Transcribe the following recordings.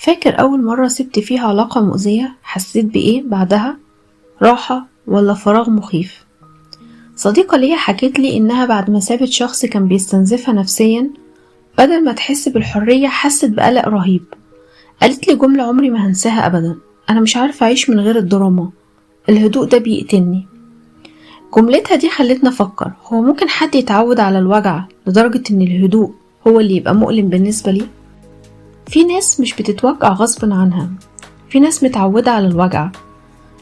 فاكر أول مرة سبت فيها علاقة مؤذية حسيت بإيه بعدها؟ راحة ولا فراغ مخيف؟ صديقة ليا حكت لي إنها بعد ما سابت شخص كان بيستنزفها نفسيا، بدل ما تحس بالحرية حست بقلق رهيب. قالت لي جملة عمري ما هنساها أبدا: أنا مش عارفة أعيش من غير الدراما، الهدوء ده بيقتلني. جملتها دي خلتنا أفكر، هو ممكن حد يتعود على الوجع لدرجة إن الهدوء هو اللي يبقى مؤلم بالنسبة ليه؟ في ناس مش بتتوجع غصب عنها، في ناس متعودة على الوجع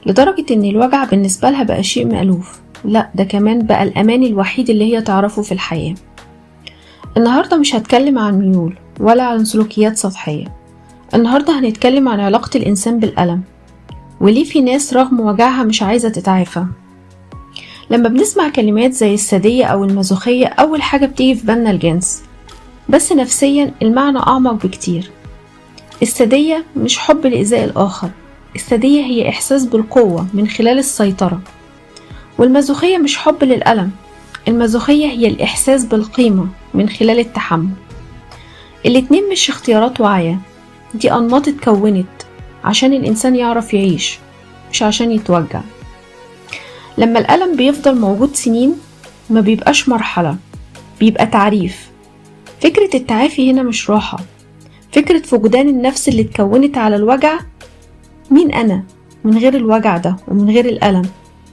لدرجة إن الوجع بالنسبة لها بقى شيء مألوف، لا ده كمان بقى الأمان الوحيد اللي هي تعرفه في الحياة. النهاردة مش هتكلم عن ميول ولا عن سلوكيات سطحية، النهاردة هنتكلم عن علاقة الإنسان بالألم، وليه في ناس رغم وجعها مش عايزة تتعافى. لما بنسمع كلمات زي السادية أو المازوخية أول حاجة بتيجي في بالنا الجنس، بس نفسيا المعنى أعمق بكتير. السادية مش حب لإيذاء الآخر، السادية هي إحساس بالقوة من خلال السيطرة. والمازوخية مش حب للألم، المازوخية هي الإحساس بالقيمة من خلال التحمل. الاتنين مش اختيارات واعية، دي أنماط اتكونت عشان الإنسان يعرف يعيش، مش عشان يتوجع. لما الألم بيفضل موجود سنين ما بيبقاش مرحلة، بيبقى تعريف. فكرة التعافي هنا مش راحة، فكرة فقدان النفس اللي اتكونت على الوجع. مين أنا من غير الوجع ده ومن غير الألم؟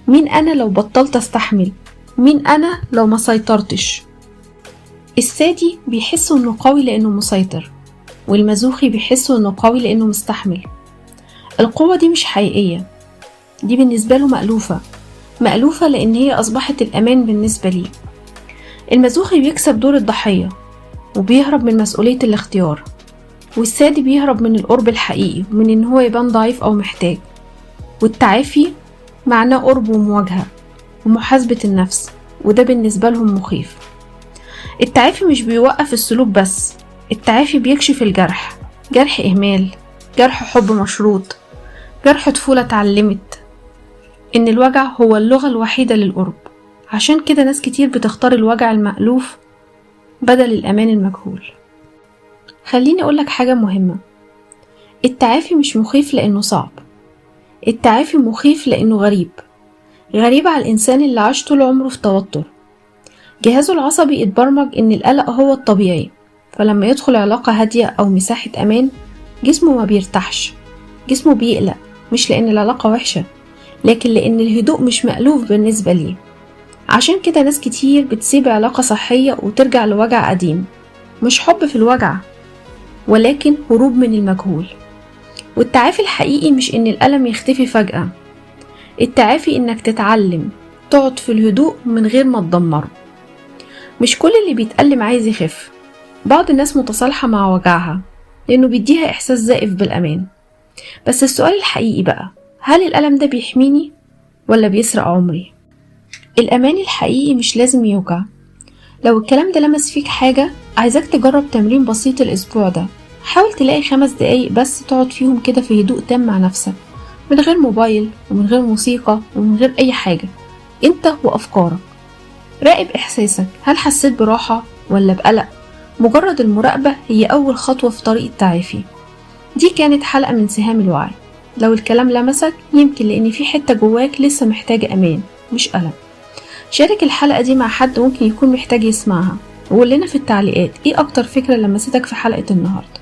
مين أنا لو بطلت أستحمل؟ مين أنا لو ما سيطرتش؟ السادي بيحس إنه قوي لأنه مسيطر، والمازوخي بيحس إنه قوي لأنه مستحمل. القوة دي مش حقيقية، دي بالنسبة له مألوفة، مألوفة لأن هي أصبحت الأمان بالنسبة ليه. المازوخي بيكسب دور الضحية وبيهرب من مسؤولية الاختيار، والسادي بيهرب من القرب الحقيقي ومن إن هو يبان ضعيف أو محتاج. والتعافي معناه قرب ومواجهة ومحاسبة النفس، وده بالنسبة لهم مخيف. التعافي مش بيوقف السلوك بس، التعافي بيكشف الجرح، جرح إهمال، جرح حب مشروط، جرح طفولة اتعلمت إن الوجع هو اللغة الوحيدة للقرب. عشان كده ناس كتير بتختار الوجع المألوف بدل الأمان المجهول. خليني أقولك حاجة مهمة، التعافي مش مخيف لأنه صعب، التعافي مخيف لأنه غريب، غريب على الإنسان اللي عاش طول عمره في توتر. جهازه العصبي اتبرمج إن القلق هو الطبيعي، فلما يدخل علاقة هادية أو مساحة أمان جسمه ما بيرتاحش، جسمه بيقلق، مش لأن العلاقة وحشة، لكن لأن الهدوء مش مألوف بالنسبة ليه. عشان كده ناس كتير بتسيب علاقة صحية وترجع لوجع قديم، مش حب في الوجع ولكن هروب من المجهول. والتعافي الحقيقي مش إن الألم يختفي فجأة، التعافي إنك تتعلم تقعد في الهدوء من غير ما تدمره. مش كل اللي بيتألم عايز يخف، بعض الناس متصالحة مع وجعها لأنه بيديها إحساس زائف بالأمان. بس السؤال الحقيقي بقى، هل الألم ده بيحميني ولا بيسرق عمري؟ الأمان الحقيقي مش لازم يوجع. لو الكلام ده لمس فيك حاجة، عايزاك تجرب تمرين بسيط الأسبوع ده. حاول تلاقي 5 دقايق بس تقعد فيهم كده في هدوء تام مع نفسك، من غير موبايل ومن غير موسيقى ومن غير أي حاجة، انت وأفكارك. راقب إحساسك، هل حسيت براحة ولا بقلق؟ مجرد المراقبة هي أول خطوة في طريق التعافي. دي كانت حلقة من سهام الوعي. لو الكلام لمسك، يمكن لأن في حتة جواك لسه محتاجة أمان مش ألم. شارك الحلقة دي مع حد ممكن يكون محتاج يسمعها، وقول لنا في التعليقات ايه أكتر فكرة لمستك في حلقة النهاردة.